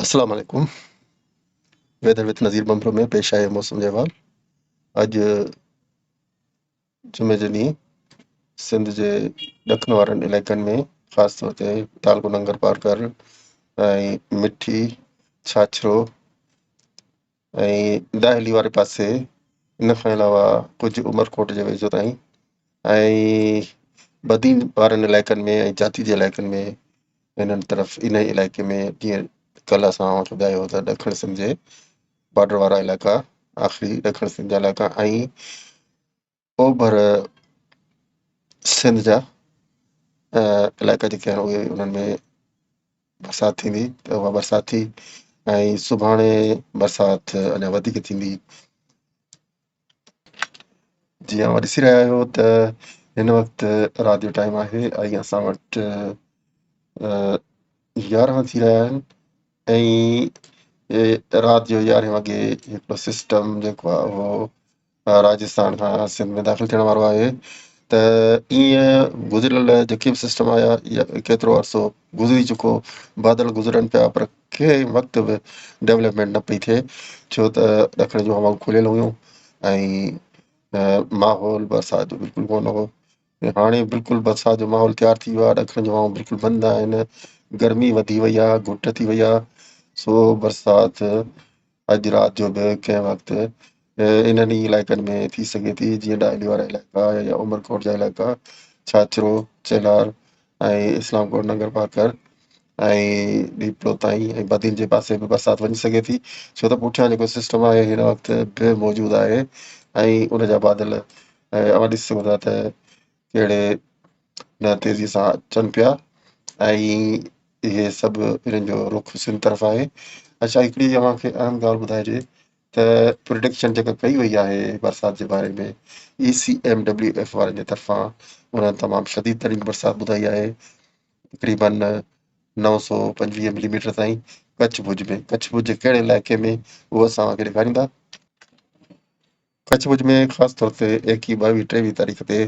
السلام عليڪم weather with نظير بمبرو ۾ پيش آهي موسم جو احوال. اڄ جمعي جي ڏينهن سنڌ جي ڏکڻ وارن علائقن ۾ خاص طور تي تعلقو ننگر پارڪر ۽ مٺي، ڇاڇرو ۽ داهلي واري پاسي، ان کان علاوه ڪجهه عمرڪوٽ جي ويجهو تائين ۽ بدين وارن علائقن ۾ ۽ جاتي جي علائقن ۾ هنن طرف انهي علائقي ۾ جيئن ڪلهه اسان اوهان کي ٻڌايو هو ته ڏکڻ سنڌ جي بارڊر وارا علائقا، آخري ڏکڻ سنڌ جا علائقا ۽ اوڀر سنڌ جا علائقا جيڪي آهن اهي انهن ۾ برسات ٿيندي ته اها برسات ٿي ۽ سڀاڻي برسات اڃا وڌيڪ ٿيندي. جي اوهان ڏسي رهيا آهيو ته هن وقت رات جو ٽائيم آهي ۽ اسان وٽ 11 ٿي رهيا آهن ۽ رات جو 11 وڳي هڪڙو سسٽم جيڪو آهي اهو راجستان کان سنڌ ۾ داخل ٿيڻ وارو آهي ته ائين گذريل جيڪي به سسٽم آيا يا ڪيترو عرصو گذري چڪو، بادل گذرن پيا پر ڪنهن وقت به ڊولپمينٽ نه پئي ٿئي، ڇو ته ڏکڻ جون هوائون کليل هيون ۽ ماحول برسات جو بلڪل ڪونه هو. هاڻي بلڪل برسات جو ماحول تيار ٿي ويو آهي، ڏکڻ جون هوائون بلڪل بند آهن، گرمي وڌي وئي آهي، گهٽ ٿي وئي آهي، سو برسات اڄ رات جو به ڪنهن وقت انهن ئي علائقن ۾ ٿي سگهي ٿي، جيئن ڏاهلي وارا علائقا يا عمرڪوٽ جا علائقا، ڇاڇرو، چيلهار ۽ اسلام ڪوٽ، ننگر پارڪر ۽ ڏيپلو تائين ۽ بدين جي پاسي به برسات وڃي سگهي ٿي، ڇو ته پٺيان جيڪو سسٽم آهي هن وقت به موجود آهي ۽ ان جا بادل اوهان ڏسي سگهو ٿا ته ڪهڙي نه تيزي سان اچن پيا ۽ اهي سڀ انهن جو رخ سنڌ طرف آهي. اڇا هڪڙي اوهان کي اهم ڳالهه ٻڌائجي ته پرڊڪشن جيڪا ڪئي وئي آهي برسات جي باري ۾ اي سي ايم ڊبليو ايف وارن جي طرفان، انهن تمام شديد ترين برسات ٻڌائي آهي، تقريبن 925 ملي ميٽر تائين ڪڇ ڀڄ ۾. ڪڇ ڀڄ جي ڪهڙي علائقي ۾ اهو اسان اوهان کي ڏيکاريندا. ڪڇ ڀڄ ۾ خاص طور تي 21، 22، 23 تاريخ تي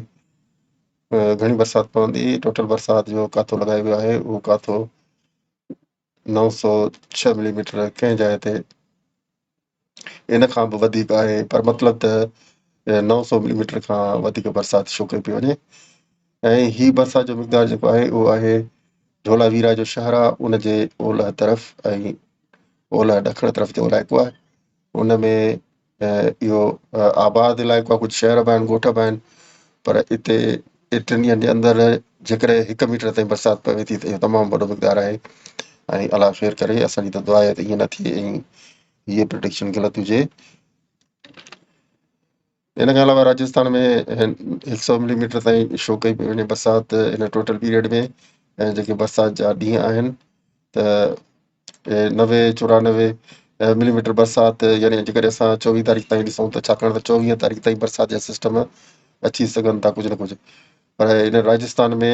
گهڻي برسات پوندي. ٽوٽل برسات جو ڪاٿو لڳايو ويو آهي، اهو ڪاٿو 906 ملي ميٽر، ڪنهن جاء تي ان کان به وڌيڪ آهي، پر مطلب ته 900 ملي ميٽر کان وڌيڪ برسات شو ڪئي پئي وڃي. ۽ هي برسات جو مقدار جيڪو آهي اهو آهي ڍولا ويرا جو شهر آهي، ان جي اولهه طرف ۽ اولهه ڏکڻ طرف جو علائقو آهي، ان ۾ اهو آباد علائقو آهي، ڪجهه شهر به آهن، ڳوٺ به آهن، پر اتي ٽن ڏينهن جي اندر جيڪڏهن هڪ ميٽر تائين برسات پوي ٿي ته اهو تمام وڏو مقدار آهي ۽ الله خير ڪري، اسان جي ته دعا آهي ته ائين نه ٿئي ۽ هيء پرڊڪشن غلط هجي. ان کان علاوه راجستان ۾ هڪ سو ملي ميٽر تائين شو ڪئي پئي وڃي برسات هن ٽوٽل پيريڊ ۾، ۽ جيڪي برسات جا ڏينهن آهن ته 90، 94 ملي ميٽر برسات، يعني جيڪڏهن اسان 24 تاريخ تائين ڏسون ته ڇاڪاڻ ته 24 تاريخ تائين برسات جا سسٽم اچي سگهن ٿا ڪجهه نه ڪجهه، پر هن راجستان ۾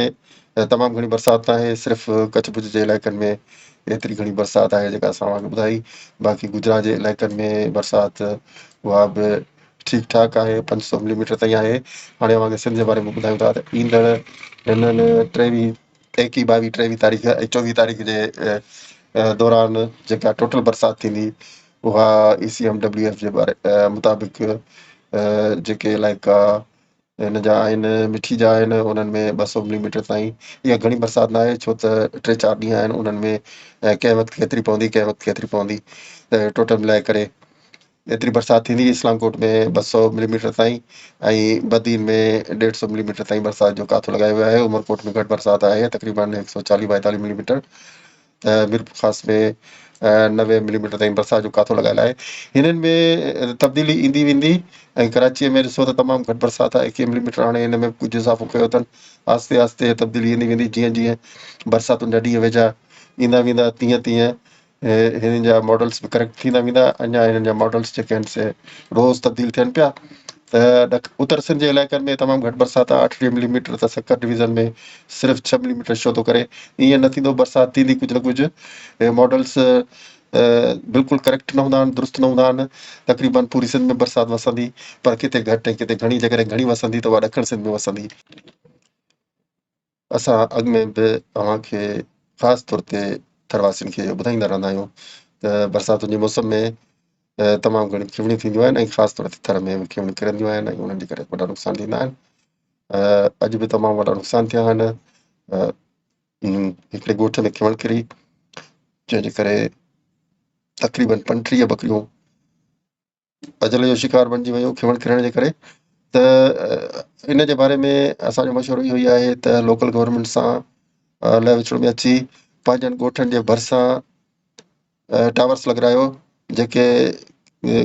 تمام گهڻي برسات ناهي، صرف ڪڇ ڀڄ جي علائقن ۾ ايتري گهڻي برسات آهي جيڪا اسان اوهان کي ٻڌائي. باقي گجرات جي علائقن ۾ برسات اها به ٺيڪ ٺاڪ آهي، 500 ملي ميٽر تائين آهي. هاڻي اوهان کي سنڌ جي باري ۾ ٻڌايون ٿا ته ايندڙ هنن 23، 21، 22، 23 تاريخ ۽ 24 تاريخ جي دوران جيڪا ٽوٽل برسات ٿيندي اها اي سي ايم ڊبليو ايف جي باري مطابق جيڪي علائقا هن جا آهن، مٺي جا آهن، انهن ۾ 200 ملي ميٽر تائين. اها گهڻي برسات ناهي، ڇو ته ٽي چار ڏينهن آهن، انهن ۾ ڪنهن وقت ڪيتري پوندي، ڪنهن وقت ڪيتري پوندي، ته ٽوٽل ملائي ڪري ايتري برسات ٿيندي. اسلام ڪوٽ ۾ 200 ملي ميٽر تائين ۽ بدين ۾ 150 ملي ميٽر تائين برسات جو ڪاٿو لڳايو ويو آهي. عمرڪوٽ ۾ گهٽ برسات آهي، تقريبن 140، 42 ملي ميٽر، ته ميرپورخاص ۾ 90 ملي ميٽر تائين برسات جو ڪاٿو لڳايل آهي. هنن ۾ تبديلي ايندي ويندي ۽ ڪراچيء ۾ ڏسو ته تمام گهٽ برسات آهي، 21 ملي ميٽر. هاڻي هن ۾ به ڪجهه اضافو ڪيو اٿن. آهستي آهستي تبديلي ايندي ويندي، جيئن جيئن برساتن جا ڏينهن ويجها ايندا ويندا تيئن تيئن هنن جا ماڊلس به ڪريڪٽ ٿيندا ويندا. اڃا هنن جا ماڊلس جيڪي آهن سي روز تبديل ٿين پيا. ته اتر سنڌ جي علائقن ۾ تمام گهٽ برسات آهي، 38 ملي ميٽر، ته سکر ڊويزن ۾ صرف 6 ملي ميٽر شو ٿو ڪري. ائين نه ٿيندو، برسات ٿيندي ڪجهه نه ڪجهه. هي ماڊلس بلڪل ڪريڪٽ نه هوندا آهن، درست نه هوندا آهن. تقريبن پوري سنڌ ۾ برسات وسندي، پر ڪٿي گهٽ ۽ ڪٿي گهڻي. جيڪڏهن گهڻي وسندي ته اها ڏکڻ سنڌ ۾ وسندي. اسان اڳ ۾ به اوهان کي خاص طور تي ٿرواسين کي اهو ٻڌائيندا رهندا آهيون ته برساتن جي موسم ۾ تمام گهڻيون کيوڻيون ٿينديون آهن ۽ خاص طور تي ٿر ۾ به کيوڻيون ڪرنديون آهن ۽ انهن جي ڪري وڏا نقصان ٿيندا آهن. اڄ به تمام وڏا نقصان ٿيا آهن. هڪڙي ڳوٺ ۾ کيوڻ ڪري جنهن جي ڪري تقريبن 35 ٻڪريون اجل جو شڪار بڻجي ويون کيوڻ ڪرڻ جي ڪري. ته ان جي باري ۾ اسانجو مشورو اهو ئي آهي ته لوڪل گورنمينٽ سان لهه وچڙ ۾ اچي پنهنجن ڳوٺن جي ڀرسان ٽاورس لڳرايو جيڪي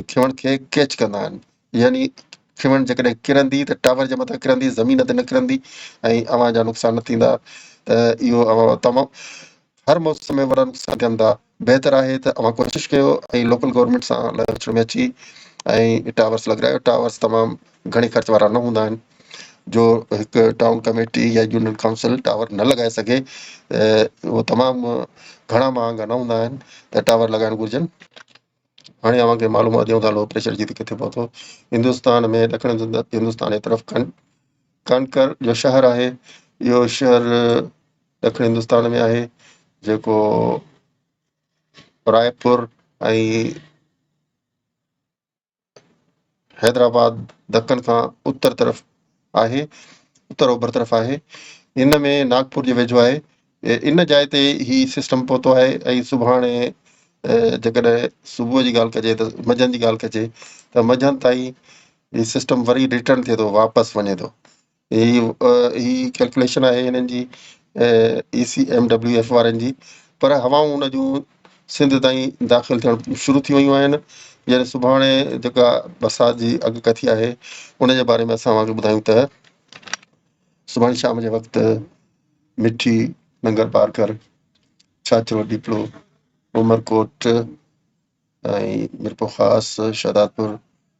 کيوڻ کي ڪيچ ڪندا آهن، يعني کيوڻ جيڪڏهن ڪرندي ته ٽاور جي مٿان ڪرندي، زمين تي نه ڪرندي ۽ اوهان جا نقصان نه ٿيندا. ته اهو اوهان تمام هر موسم ۾ وڏا نقصان ٿين ٿا، بهتر آهي ته اوهان ڪوشش ڪيو ۽ لوڪل گورنمينٽ سان لهه وچڙ ۾ اچي ۽ ٽاورس لڳرايو. ٽاورس تمام گهڻي خرچ وارا نه هوندا آهن جو هڪ ٽائون ڪميٽي يا يونين ڪائونسل ٽاور نه لڳائي سگهي، اهو تمام گهڻا مهانگا نه هوندا آهن ته ٽاور لڳائڻ گهرجن. هاڻي اوهان کي معلومات ڏيون ٿا لو پريشر جي ته ڪٿي پهتو. هندستان ۾ ڏکڻ هندستان جي طرف ڪنڪر جو شهر آهي، اهو شهر ڏکڻ هندستان ۾ آهي جيڪو رائپور ۽ حيدرآباد دکن کان اتر طرف آهي، اتر اوڀر طرف آهي. ان ۾ ناگپور جي ويجهو آهي. ان جاء تي هي سسٽم پهتو آهي ۽ سڀاڻي جيڪڏهن صبح جي ڳالهه ڪجي ته منجهند جي ڳالهه ڪجي ته منجهند تائين هي سسٽم وري ريٽرن ٿئي ٿو، واپس وڃي ٿو. هي هي ڪيلڪوليشن آهي هنن جي اي سي ايم ڊبليو ايف وارن جي، پر هوائون ان جون سنڌ تائين داخل ٿيڻ شروع ٿي ويون آهن. يعني سڀاڻي جيڪا برسات جي اڳڪٿي آهي ان جي باري ۾ اسان اوهان کي ٻڌايون ته سڀاڻي شام جي وقت مٺي، ننگر پارڪر، ڇاڇرو، ڏيپلو، عمرڪوٽ ۽ ميرپورخاص، شهدادپور،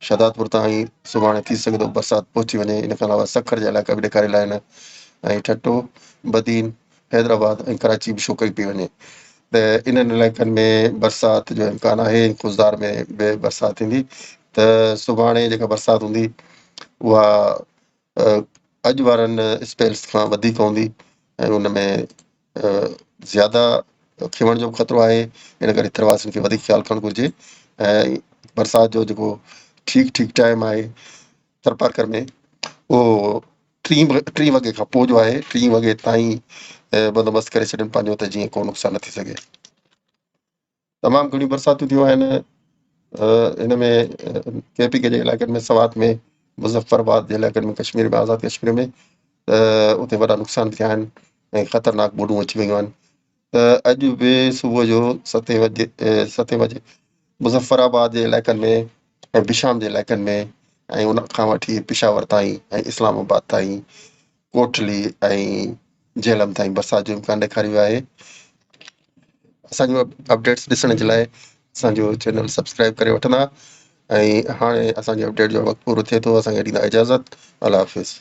شهدادپور تائين سڀاڻي ٿي سگهي ٿو برسات پهچي وڃي. ان کان علاوه سکر جا علائقا به ڏيکاريل آهن ۽ ٺٽو، بدين، حيدرآباد ۽ ڪراچي به شو ڪئي پئي وڃي ته انهن علائقن ۾ برسات جو امڪان آهي. خضدار ۾ به برسات ٿيندي ته سڀاڻي جيڪا برسات هوندي اها اڄ وارن اسپيلز کان وڌيڪ هوندي ۽ ان ۾ زياده کيوڻ جو به خطرو آهي. ان ڪري ٿر واسين کي وڌيڪ خيال ڪرڻ گهرجي ۽ برسات جو جيڪو ٺيڪ ٺيڪ ٽائيم آهي ٿرپارڪر ۾ اهو ٽين وڳي کان پوء جو آهي، ٽين وڳي تائين بندوبست ڪري ڇڏين پنهنجو ته جيئن ڪو نقصان نه ٿي سگهي. تمام گهڻيون برساتون ٿيون آهن هن ۾ ڪي پي ڪي جي علائقن ۾، سوات ۾، مظفر آباد جي علائقن ۾، ڪشمير ۾، آزاد ڪشمير ۾ ته اتي وڏا نقصان ٿيا آهن ۽ خطرناڪ ٻوڏون اچي ويون آهن. ته اڄ به صبح جو ستين وڄي مظفر آباد جي علائقن ۾ ۽ بشام جي علائقن ۾ ۽ ان کان وٺي پشاور تائين ۽ اسلام آباد تائين، ڪوٽلي ۽ جهلم تائين برسات جو امڪان ڏيکاريو ويو آهي. اسان جون اپڊيٽس ڏسڻ جي لاء اسان جو چينل سبسڪرائب ڪري وٺندا ۽ هاڻي اسان جي اپڊيٽ جو وقت پورو ٿئي ٿو، اسان کي ڏيندا اجازت. الله حافظ.